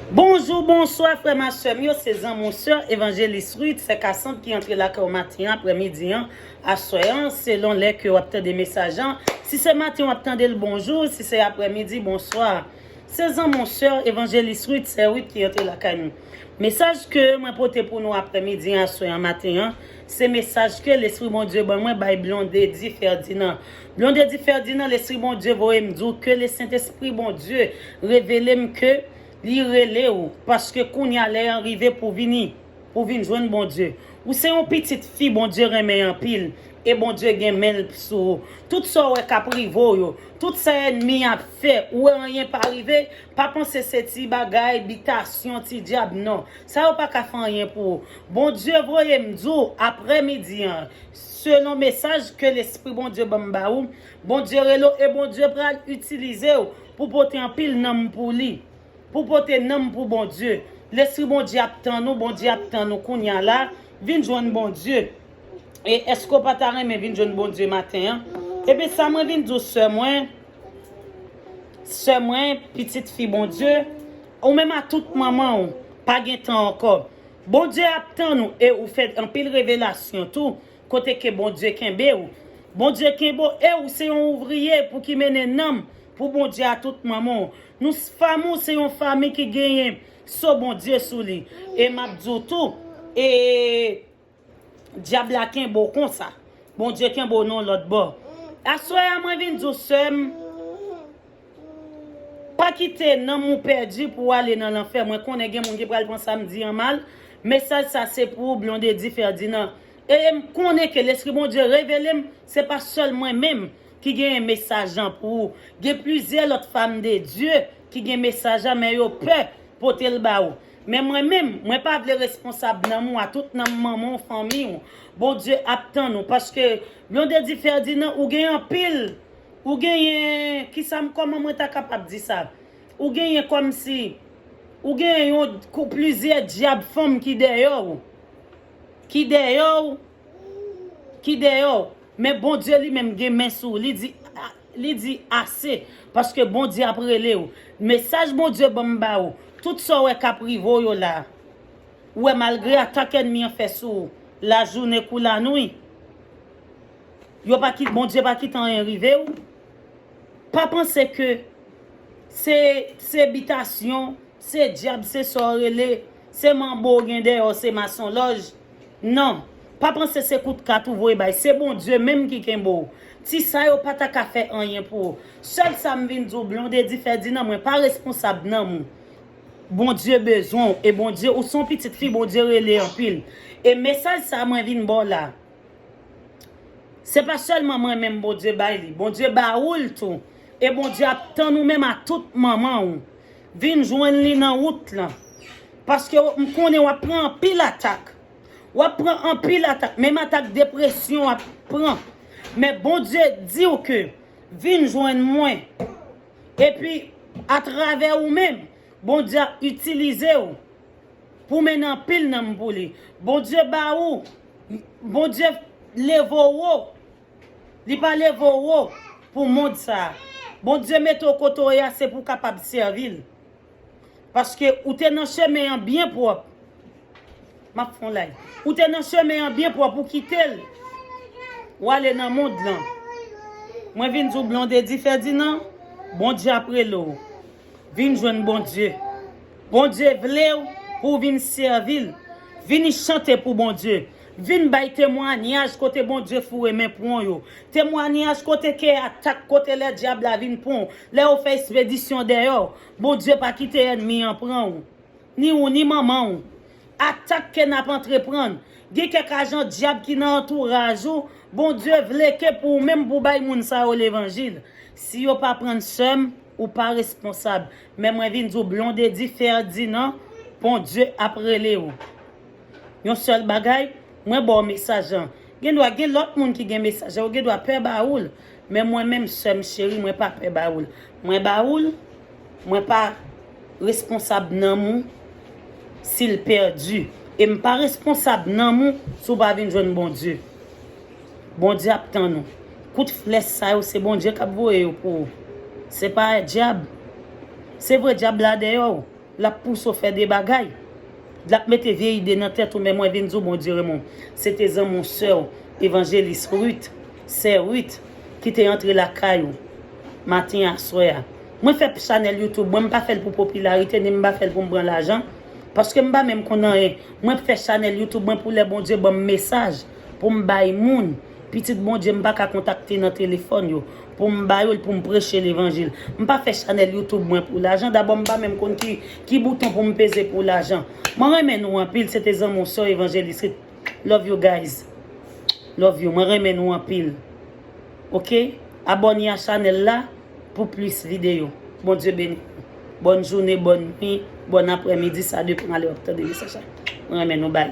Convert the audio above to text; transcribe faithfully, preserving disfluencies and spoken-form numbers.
Bonjou, bonswa, frè m ak sè m yo, se zanmi w, sè Evanjelis Ruth, sè Kasant ki antre lakay ou maten an, aprèmidi an, aswè an, selon lè ke w ap tande mesaj an. Si se maten w ap tande l, bonjou, si se aprèmidi, bonswa. Se zanmi w, sè Evanjelis Ruth, sè Ruth ki antre lakay nou. Mesaj ke mwen pote pou nou aprèmidi an, aswè an, maten an, se mesaj ke Lespri Bondye ban mwen bay Blondedy Ferdinand. Blondedy Ferdinand, Lespri Bondye voye m di w ke Lesentespri Bondye revele m ke li rele w, paske kounye a lè an rive pou vini, pou vin jwenn Bondye. Ou se yon pitit fi Bondye renmen anpil, e Bondye gen men l sou ou. Tout sa w wè k ap rive w yo, tout sa ènmi ap fè, ou wè anyen pa rive, pa panse se ti bagay, bitasyon, ti dyab, non. Sa yo pa ka fè anyen pou ou. Bondye voye m di w aprèmidi an, selon mesaj ke Lespri Bondye ban m ba ou, Bondye rele w e Bondye pral itilize w pou pote anpil nanm pou li. Pou pote nanm pou Bondye. Lespri Bondye ap tann ou, Bondye ap tann ou kounye a la. Vin jwenn Bondye. E èske w pa ta renmen vin jwenn Bondye maten an? Ebyen, sa mwen vin di w, sè mwen, sè mwen, pitit fi Bondye, ou menm a tout manman w, pa gen tan ankò. Bondye ap tann ou e ou fè anpil revelasyon tou, kote ke Bondye kenbe w. Bondye kenbe w e ou se yon ouvriye pou ki mennen nanm pou Bondye a tout manman w. Nou fanm ou se yon fanmi ki genyen so Bondye sou li. E m ap di w tou, e dyab la kenbe w konsa. Bondye kenbe w nan yon lòt bò. Aswè a mwen vin di w, sè m, pa kite nanm ou pèdi pou w ale nan lanfè. Mwen konnen gen moun ki pral pran sa m di an mal. Mesaj sa se pou ou, Blondedy Ferdinand. E m konnen ke Lespri Bondye revele m, se pa sèl mwen menm ki genyen mesaj lan pou ou. Gen plizyè lòt fanm de Dye ki gen mesaj la, men yo pè pote l ba ou. Men mwen menm, mwen pa vle responsab nanm ou a, tout nanm manman w, fanmi w. Bondye ap tann ou, paske Blondedy Ferdinand, ou gen anpil, ou genyen, kisa m, kòman mwen ta kapab di sa? Ou genyen kòmsi, ou genyen yon kou-, plizyè dyab fanm ki dèyè w, ki dèyè w, ki dèyè w. Men Bondye li menm gen men sou ou. Li di, li di ase, paske Bondye ap rele w. Mesaj Bondye ban m ba ou, tout sa w wè k ap rive w yo la, ou wè malgre atak ènmi an fè sou ou, lajounen kou lanwi, yo pa kit-, Bondye pa kite anyen rive w. Pa panse ke se, se bitasyon, se dyab, se sa w rele, se manbo w gen dèyè w, se masonlòj. Non, pa panse se kout kat ou voye bay, se Bondye menm ki kenbe w. Ti sa yo pa ta ka fè anyen pou ou. Sèl sa m vin di w, Blondedy Ferdinand, mwen pa responsab nanm ou. Bondye bezwen w, e Bondye, ou se yon pitit fi Bondye rele anpil. E mesaj sa mwen vin ba w la, se pa sèlman mwen menm Bondye bay li, Bondye ba ou l tou. E Bondye ap tann ou menm a tout manman w. Vin jwenn li nan wout lan. Paske w, m konnen w ap pran anpil atak. W ap pran anpil atak. Menm atak depresyon w ap pran. Men Bondye di w ke vin jwenn mwen. Epi, atravè ou menm, Bondye ap itilize w pou mennen anpil nanm pou li. Bondye ba ou, Bondye leve w wo. Li pa leve w wo pou mond sa a. Bondye mete w kote w ye a, se pou w kapab sèvi l. Paske ou te nan chemen an byen pwòp. M ap fè yon live. Ou te nan chemen an byen pwòp, ou kite l. W ale nan mond lan. Mwen vin di w, Blondedy Ferdinand, Bondye ap rele w. Vin jwenn Bondye. Bondye vle w pou w vin sèvi l. Vini chante pou Bondye. Vin bay temwanyaj kote Bondye foure men pwon yo. Temwanyaj kote ke atak, kote lè dyab la vin pran w. Lè yo fè espedisyon dèyè w, Bondye pa kite ènmi an pran w. Ni ou, ni manman w. Atak ke n ap antreprann. Gen kèk ajan dyab ki nan antouraj ou. Bondye vle ke pou ou menm pou w bay moun sa yo levanjil. Si yo pa pran sè m, ou pa responsab. Men mwen vin di w, Blondedy Ferdinand, Bondye ap rele w. Yon sèl bagay, mwen ba w mesaj lan. Gen dwa gen lòt moun ki gen mesaj la, yo gen dwa pè ba ou l. Men mwen menm, sè m cheri, mwen pa pè ba ou l. Mwen ba ou l, mwen pa responsab nanm ou si l pèdi. E m pa responsab nanm ou si w pa vin jwenn Bondye. Bondye ap tann ou. Kout flèch sa yo, se Bondye k ap voye yo pou ou. Se pa dyab. Se vre dyab la dèyè w. L ap pouse w fè de bagay. L ap mete vye ide nan tèt ou, men mwen vin di w, Bondye renmen w. Se te zanmi w, sè w, evanjelis Ruth, sè Ruth, ki te antre lakay ou maten aswè a. Mwen fè chanèl YouTube, mwen m pa fè l pou popilarite, ni m pa fè l pou m pran lajan, paske m pa menm konn anyen. Mwen fè chanèl YouTube mwen pou lè Bondye ban m mesaj pou m bay moun. Pitit Bondye m pa ka kontakte nan telefòn yo pou m ba yo l, pou m preche levanjil. M pa fè chanèl YouTube mwen pou lajan. Dabò, m pa menm konn ki, ki bouton pou m peze pou lajan. Mwen renmen nou anpil, se te zanmi w, sè w, evanjelis Ruth. Love you guys. Love you. Mwen renmen nou anpil. Oke? Abòne a chanèl la pou plis videyo. Bondye beni. Bòn jounen, bòn nwi, bòn aprèmidi, sa depann lè w ap tande mesaj la. Mwen renmen nou, bay.